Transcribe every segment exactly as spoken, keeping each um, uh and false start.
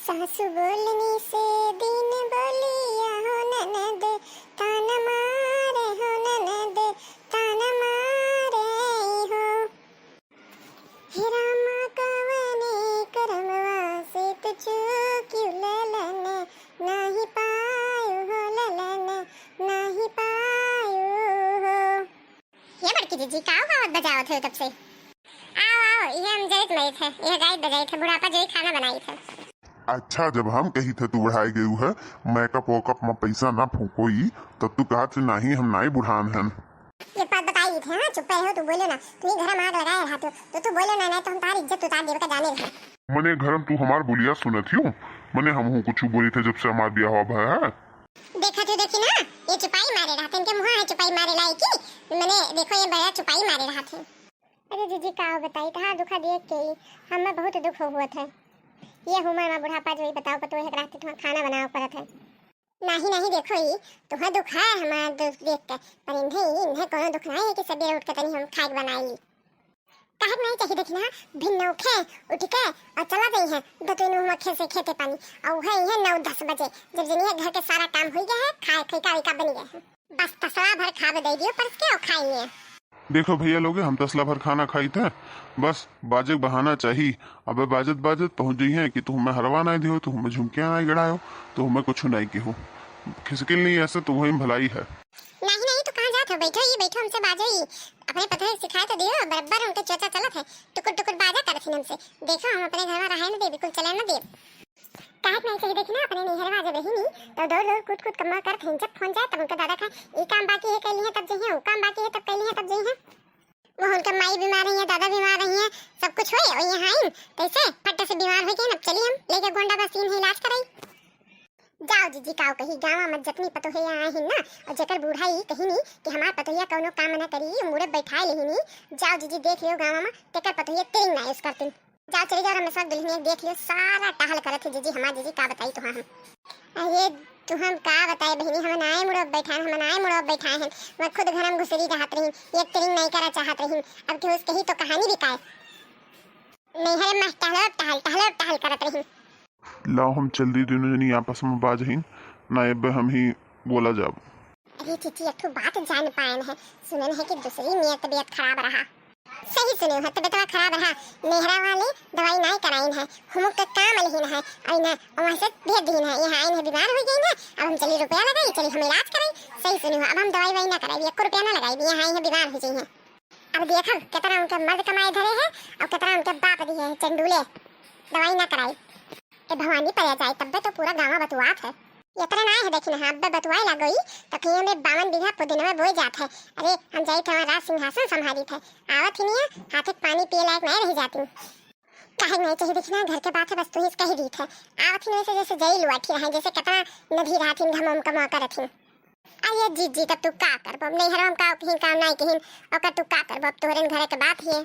सासु बोलनी से दिन बोली, आहो ननद, तान मारे हो ननद, तान मारे हो। हे रामा कवने करमवा से तू चूक्यो ललन, नाही पायो हो ललन, नाही पायो हो। ये बड़की जीजी, का गावत बजावत है तब से? आओ, आओ, ये हम जाइत मारित है, ये गाइत बजाइत है, बुढ़ापा जो ही खाना बनाइत है। अच्छा, जब हम कही थे तू बुढ़ाई गयू है, makeup वोकअप में पैसा ना फूकोई, तब तू कहत है, "नाही, हम नाही बुढ़ान हन।" एक बात बताई थे, हाँ, चुप रहो, तू बोलो ना, तू ही घर में आग लगाए रहा तू, तो तू बोलो ना, नहीं तो हम तारी इज्जत उतार देवे का जाने रहे। मने घर में तू हमार बोलिया सुनत हियो, मने हमहू कुछ बोली थे जब से हमार ब्याह हुआ भया है। देखा थे, देखी ना, ये चुपाई मारे रहा थे, इनके मुँह है चुपाई मारे लाई की, मने देखो ये बड़ा चुपाई मारे रहा थे। अरे जीजी, का बताई, तहार दुखा देख के ही हमें बहुत दुख हो हुआ था। ये उम्र में बुढ़ापा जो ही बताओ, पतो है, रात तुहां खाना बनाओ पड़त है। नाही, नाही, देखो ही, तुहां दुख है हमार दुख देख के, पर इन्हें, इन्हें कोनो दुख नहीं है कि सबेरे उठ के तनी हम खाए के बनाई। काहे के नहीं चाहिए, देखी ना, भिन नौखे उठ के और चला गई है, दो तीन हुआ खेत से खेते पानी, और वह है नौ दस बजे, जब जनिए घर के सारा काम हो गया है, खाए, खैका वैका बन गया है। बस तसला भर खावे दे दियो परस के और खाइए। देखो भैया लोगे, हम तसला भर खाना खाई थे, बस बाजे के बहाना चाही। अबे बाजत बाजत पहुँच जइहे कि तू हमें हरवा नहीं दियो, तू हमें झुमकिया नहीं गड़ायो, तू हमें कुछ नहीं किहो। खिसकिल नहीं ऐसे तो वही भलाई है। नहीं, नहीं, तो कहाँ जात हो? बैठो, ये बैठो, हमसे बाजो, ये अपने पतोह सिखाए तो दियो, बराबर उनके चोचा चलत है, टुकुर टुकुर बाजा करत हिन हमसे। देखो, हम अपने घर में रहे न दे, बिल्कुल चले न दे। काहे के नहीं चाहिए, देखी ना, अपने नैहरवा जब रही नी, तो दौड़ दौड़ कूद कूद कम्मा करत हैं। जब फोन जाए, तब उनका दादा का ई काम बाकी है, कैली है, तब जइहे, वो काम बाकी है, तब कैली है, तब जइहे। वो उनका माई बीमार रही है, दादा बीमार रही है, सब कुछ होए, और यहाँ आई, कैसे फट से बीमार हो गई। अब चली हम लेके गोंडा बस्ती में इलाज कराई। जाओ जीजी, काव कही, गाँव में जतनी पतोहे यहाँ आई ना, और जेकर बूढ़ा ई कही नी कि हमार पतोहिया कौनो काम ना करी, मुड़े बैठाए लेही नी। जाओ जीजी, देख लियो गाँव में, तेकर पतोहिया तेरी ना use करतीन। जाओ, चली जाओ, रमेशवा के दुल्हनिया के देख लियो, सारा टहल करत है जीजी, हमार जीजी का बताई तुहां हम। अरे, तू हम का बताई बहिनी, हम नाय मुड़ो बैठान, हम नाय मुड़ो बैठाए हैं, मैं खुद घर में घुसरी रहत रही, एक तिरिंग नहीं करा चाहत रही, अब केहू से कही तो कहानी बिकाए। नैहर में टहलो टहल, टहलो टहल करत रही। लाओ, हम चल दी, दोनों जनी आपस में बाज रही, ना अब हम ही बोला जाब। अरे जीजी, एक ठो बात जान पाएन है, सुनन है कि दूसरी में तबीयत खराब रहा। सही सुने हो, तबीयत खराब रहा, नेहरा वाले दवाई नाई कराइन है, हुमुक के काम लिहिन है, आई ना, वहाँ से भेज दीन है, यहाँ आइन है, बीमार हो गई ना, अब हम चली रुपया लगाई, चली हम इलाज कराई। सही सुने हो, अब हम दवाई वाई ना कराई, एक रुपया ना लगाई, यहाँ आई है, बीमार हो गई है। अब देखब, कितना उनके मर्द कमाए धरे है, और कितना उनके बाप दिए है, चंडूले, दवाई ना कराई। ए भवानी पया जाए, तब्बे तो पूरा गाँव बतुआत है। इतने ना है, देखी ना, अब्बे बतुआए लागोई, तो कहीं हमें बावन बीघा पुदीना में बोए जात है। अरे, हम जाई थे, वहाँ राज सिंहासन संभाली थे। आवत ही नहीं है, हाथ एक पानी पिए लायक नहीं रह जाती। काहे नहीं चाहिए, देखी ना, घर के बात है, बस तू ही कही दी थे। आवत ही नहीं से जैसे जई लुआठी रहे, जैसे कितना नदी रहा थी, घमम कमा करत थी। अरे जीजी, तब तू का करबो? अब नैहरवा में का कहीं काम नहीं कहीं, ओकर तू का करबो? अब तोहरे घर के बात ही है।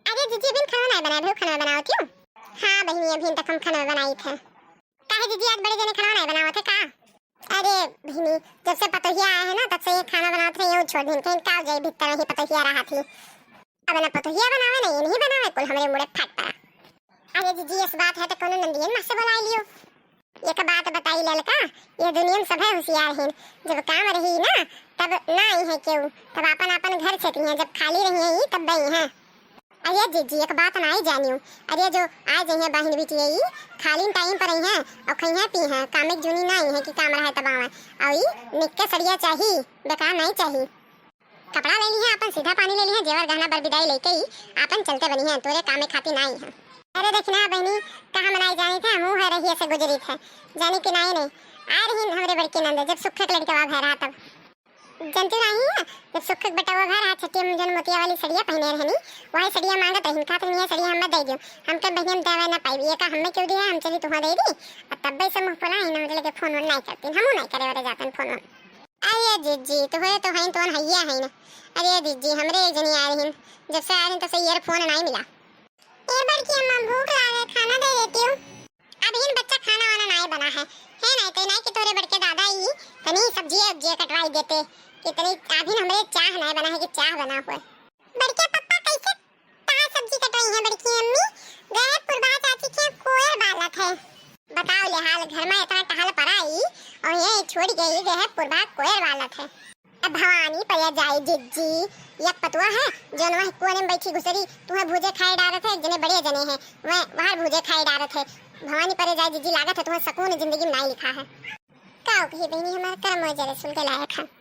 अरे जीजी, अभी खाना नहीं बनाए, अभी खाना बनाओ क्यों? हाँ बहिनी, अभी तक हम खाना बनाई थे। काहे जीजी, आज बड़े जने खाना नहीं बनावत है का? अरे बहिनी, जब से पतोहिया आए है ना, तब से ये खाना बनावत रहे, यूं छोड़ दिन, कहीं का जाई भीतर वही पतोहिया रहा थी। अब ना पतोहिया बनावे, ना ये नहीं बनावे, कुल हमरे मुड़े फाट पड़ा। अरे जीजी, इस बात है तो कोनो नंदियन माँ से बुलाई लियो। एक बात बताई ललका, ये दुनिया में सभे होशियार हैं। जब काम रही ना, तब ना आई है केहू, तब आपन आपन घर छेती हैं, जब खाली रही हैं, तब बई हैं। अरे जीजी, एक बात नाई जानियो। अरे जो आ जइहे बहिन बिटिया ई, खाली टाइम पर अइहे और खइहे पीहे, कामे के जूनी नाई है कि काम रहे तब आवे। और ई निक्के सड़िया चाही, बेकार नाई चाही। कपड़ा ले लिहे, अपन सीधा पानी ले लिहे, जेवर गहना बर बिदाई लेके ई अपन चलते बनी है, तोरे कामे खाती नाई है। अरे देखी ना बहिनी, कहाँ मनाई जानी थे, हमहू है रहिए से गुजरी थे, जानी कि नाई नहीं। आ रही हमरे बड़की नंद, जब सुख के लड़के भय रहा तब। जनती नहीं है, जब सुख के बेटवा घर आ छठी हम जन मोतिया वाली सड़िया पहने रहनी, वही सड़िया मांगत रही, खात नहीं है सड़िया हमें दे दियो। हम कब बहिनी हम देवे ना पाई, ये का हमें क्यों दिया, हम चली तुहा दे दी। और तब से मुँह फुला है ना, हमरे लगे फोन वोन नहीं करती, हमहू नहीं करे वाले जातन फोन वोन। अरे जीजी, तोहरे तो हईन, तोहन हइया हईन। अरे जीजी, हमरे एक जनी आ रहीन, जब से आ रहीन तब से earphone नाई मिला। ए बड़की अम्मा, भूख लागे, खाना दे देती हूँ। अभी इन बच्चा खाना वाना नाई बना है, है नाई तो नाई कि तोहरे बड़के दादा ई तनी सब्जी उब्जी कटवाई देते, कि तनी अभी हमरे चाह नाई बना है कि चाह बना हुए। बड़के पप्पा कैसे कहाँ सब्जी कटवाई है बड़की अम्मी? गए पुरबा चाची के कोयर बालक है। हाल घर मा इतना टहल पराई और ये छोड़ गई, ये है पुरबा कोयर वालत है। अब भवानी पर या जाई जिज्जी, या पतुआ है, जौन वह कोने में बैठी घुसरी, तुम्हें भूजे खाए डारत है, एक जने बड़े जने हैं, वह बाहर भूजे खाए डारत है। भवानी पर जाई जिज्जी, लागत है तुम्हें सुकून जिंदगी में नाई लिखा है। का कही बहनी, हमारे कर्म जरे सुन के लायक है।